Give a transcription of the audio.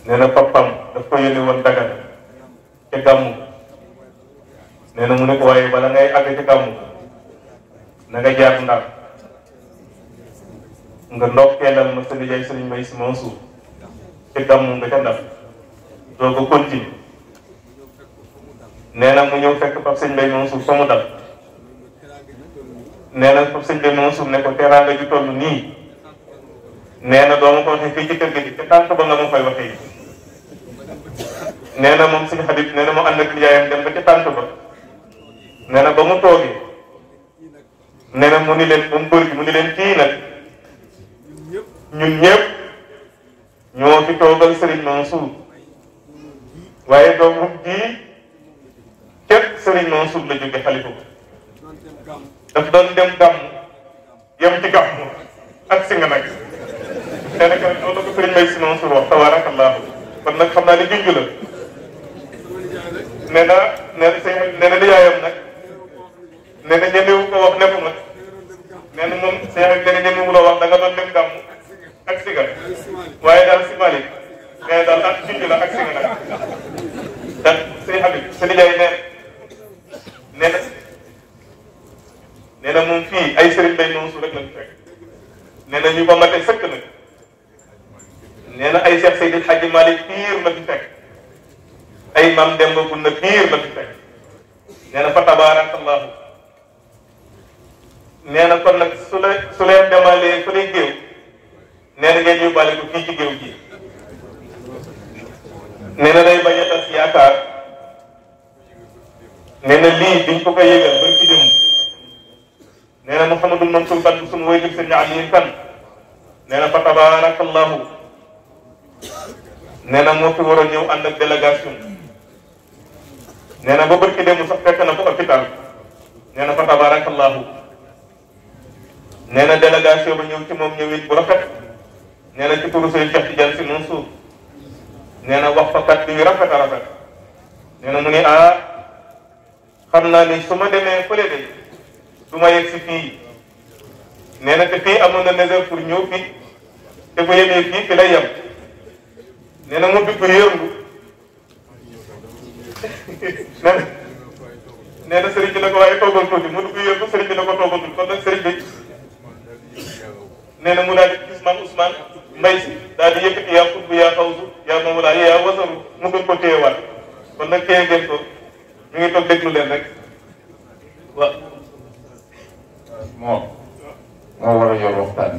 nee na papam daf ko yónni woon Dagana ca gàmmu nee na mu ne ko waaye bala ngay àgg ca gàmmu na nga jaar Ndar nga ndokkeelal ma sa nijaay Sëriñ Mbay Si Mansour ca gàmmu nga ca Ndar doo ko continue nee na mu ñëw fekk Pape Sëñ Mbay Mansour fa mu dal nee na Pape Sëñ Mbay Mansour ne ko teraanga ju toll nii nee na doo ma ko waxee fii ci kër gi te tànk ba nga ma koy waxee nee na moom Sëñ Habib nee na mu ànd ak nijaayam dem ba ca tànk ba nee na ba mu toogee nee na mu ni leen ba mu bëri gi mu ni leen kii nag ñun ñëpp ñoo fi toogal Serigne Mansour waaye doomu jii képp Serigne Mansour la jóge xalifa ko daf doon dem gàmm yem ci gàmm ak si nga nag te nag loolu la ko Serigne Mbay Si Mansour wax tabarakallahu kon nag xam naa ne junj la nee na nijaayam nag nee na ñemewu ko wax nepp nag nee na moom Cheikh nee na ñemewu la wax da nga doon dem gàmm ak siga waaye daal si Malick nee na daal ak junj la ak siga nag ndax Sëñ Habib sa nijaay nee na moom fii ay Serigne Mbay Mansour rek lañ fekk nee na ñu ko mate sëkk nag nee na ay Cheikh Seydil Hadji Malick piir la fi fekk ay Mam Demba Bunna piir la fi fekk nee na fa tabarakallahu nee na kon nag su leen demalee fa lay géew nee na ngeen yóbbaale ko fii ci géew gi nee na day bañ a tas yaakaar nee na lii biñ ko yëgal ba ci dem nee na Mouhamadou Mansour Kane suñu woy jëg sëñ Aliou Kane nee na fa tabarakallahu nee na moo fi war a ñëw ànd ak délégation nee na ba barki dem sax fekk na ko hôpital nee na fa tabarakallahu nee na délégation ba ñëw ci moom ñëwit bu rafet nee na ci turu Sëñ Cheikh Tidiane Si Mansour nee na wax fa kat bi rafet a rafet nee na mu ne xam naa ni su ma demee fële de du ma yegg si fii nee na te fii amoon na néser pour ñëw fii te bu yemee fii fi lay yem nee na mu dugg yërngu nee na sëriñ bi na ko waaye toogal tuuti mu dugg yërngu sëriñ bi na ko toogal tuuti kon nag sëriñ bi nee na mu daal di gis maam Ousmane Mbay Si daal di yëkkati yaa xutbu yaa xawsu yaa mawlaa yaa wasaru mu gën ko téyewaat kon nag téye ngeen ko ñu ngi toog déglu leen rek waaw moo war a yor waxtaan